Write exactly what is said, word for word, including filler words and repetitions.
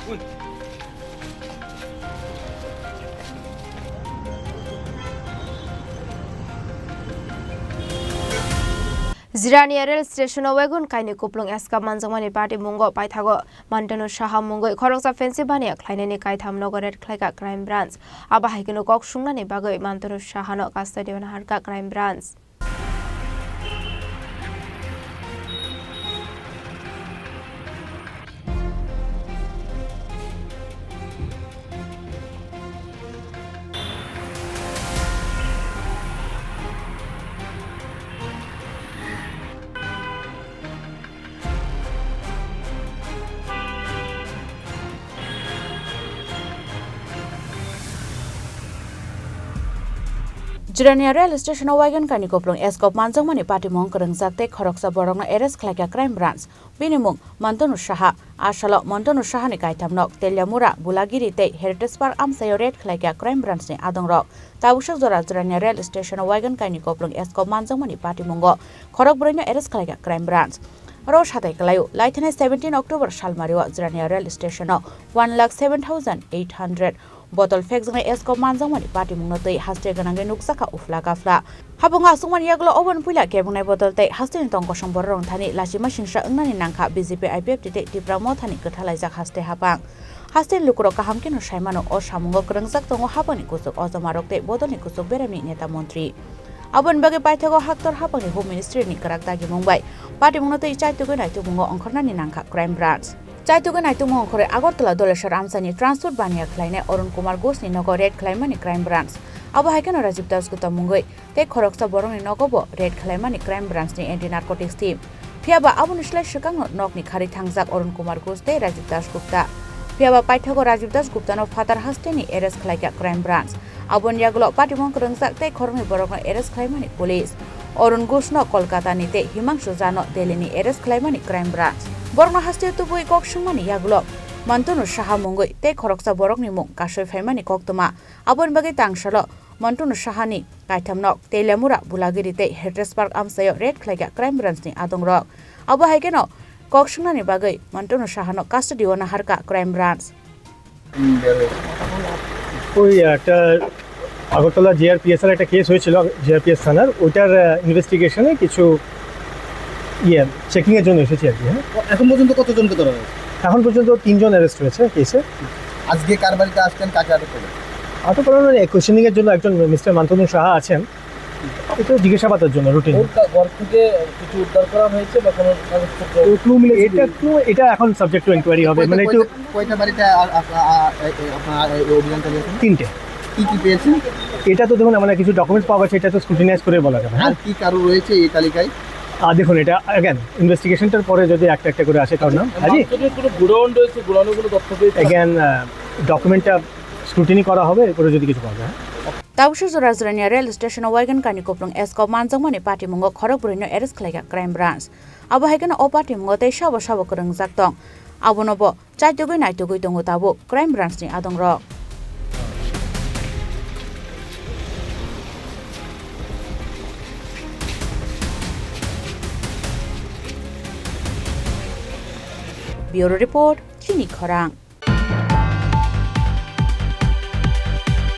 Jirania rail station o wagon kaini kuplung eskap manjakmani patimungo paithago Mantanu Saha mungwi khoroksa fancy baniya khlainani kaitham nogo raid khlaika crime branch. Abo hai kheno kok sungnani bagwi Mantanu Sahano custody o naharka crime branch. Jirania rail station o wagon kaini kuplung eskop manjakmani patimung kwrwngjak tei khoroksa borokno arrest khlaikha crime branch. Bini mung Mantanu Saha. A salo Mantanu Sahani kaitham nok Teliamura, Bulagiri tei Heritage Park amchaio raid khlaikha crime branch ni adongrok. Tabuksak jora Jirania rail station o wagon kaini kuplung eskop manjakmani patimungo khorok bwrwino arrest khlaikha crime branch. Oro satai kwlaio, laithani seventeen October salmario Jirania rail station o one lakh seven thousand eight hundred bottle phekjaknai eskop manjakmani patimungno twi haste gwnangwi nukjakha uphla kaphla. Habungo aswkmani yagulo oboni puila kebwngnai bottle tei hasteni tong kosong bororokni thani lachima singsa wngnani nangkha B J P I P F T tei Tipra Mothani kwthalaijak haste hapang. Hasteni lukurok kaham kheno saimano o samungo kwrwngjak tongo hapangni kuchuk ojomarok tei bodolni kuchuk beremni neta montri. Aboni bagwi paithago haktor hapangni Home Ministry ni kwrak dagimung bai patimungno twi chaitugwi naitugmungo ongkhornani nangkha crime branch. Chaitugwi naitugmung ongkhorwi Agartala Doleswar amchaini transport baniya khlainai Arun Kumar Ghosh ni nogo raid khlaimani crime branch. Abo hai kheno Rajiv Das Gupta mungwi tei khoroksa borokni nogo bo raid khlaimani crime branch ni anti narcotics team. Phiya ba aboni slai swkangno nokni kharwi thangjak Arun Kumar Ghosh tei Rajiv Das Gupta. Phiya ba paithago Rajiv Das Gupta no phatar hasteni arrest khlaikha crime branch. Aboni yagulo patimung kwrwngjak tei khoroknwi borokno arrest khlaimani police. Arun Ghosh no Kolkata ni tei Himangshu Jha no Delhi ni arrest khlaimani crime branch. Borokno haste tubui kok swngmani yagulo Mantanu Saha mungwi tei khoroksa borokni mung kasui phaimani koktwma. Aboni bagwi tangsalo Mantanu Sahani kaitham nok Teliamura, Bulagiri tei Heritage Park amchaio raid khlaikha crime branch ni adongrok. Abo hai kheno kok swngnani bagwi Mantanu Sahano custody o naharka crime branch. ওই একটা আগরতলা জিআরপিএস এর একটা কেস হয়েছিল, জিআরপিএস থানার, ওইটার, আহ, ইনভেস্টিগেশনে কিছু ইয়ে চেকিং এর জন্য এসেছি আর কি। হ্যাঁ, এখন পর্যন্ত কতজনকে ধরা হয়েছে? এখন পর্যন্ত তিনজন অ্যারেস্ট হয়েছে কেসে। আজকে কার বাড়িতে আসছেন, কাকে আটক করলেন? আটক করানো, কোয়েশ্চেনিং এর জন্য একজন মিস্টার মান্তানু সাহা আছেন, এটা জিজ্ঞাসাবাদের জন্য রুটিন। ওর কা-, ঘর থেকে কিছু উদ্ধার করা হয়েছে বা কোনো কাগজপত্র? এটা ক্লু, এটা এখন সাবজেক্ট টু ইনকোয়ারি হবে। কয়টা, মানে, একটু কয়টা, কয়টা বাড়িতে আ-, আ-, আ-, এ-, এ-, আপনারা এই অভিযান চালিয়েছেন? তিনটে। কি কি পেয়েছেন? এটা তো দেখুন, আমরা কিছু ডকুমেন্টস পাওয়া গেছে, এটা তো স্ক্রুটিনাইজ করে বলা যাবে, হ্যাঁ? আর কি কারো রয়েছে এই তালিকায়? আহ, দেখুন, এটা অ্যাগেন ইনভেস্টিগেশনটার পরে যদি একটা একটা করে আসে, কারণ না, আচ্ছা, হাজি? মার্কেটে কোনো গোডাউন রয়েছে, গোডাউনের কোনো তথ্য পেয়েছেন? অ্যাগেন, আহ, ডকুমেন্টটা স্ক্রুটিনি করা হবে, এরপরে যদি কিছু পাওয়া যায়, হ্যাঁ? Tabuksa jora Jirania rail station o wagon kaini kuplung eskop manjakmani patimungo khorok bwrwino arrest khlaikha crime branch. Abo hai kheno o patimungo tei sabo sabo kwrwngjak tong. Abono bo chaitugwi naitugwi tongo tabuk crime branch ni adongrok. Bureau report, Chini Khorang.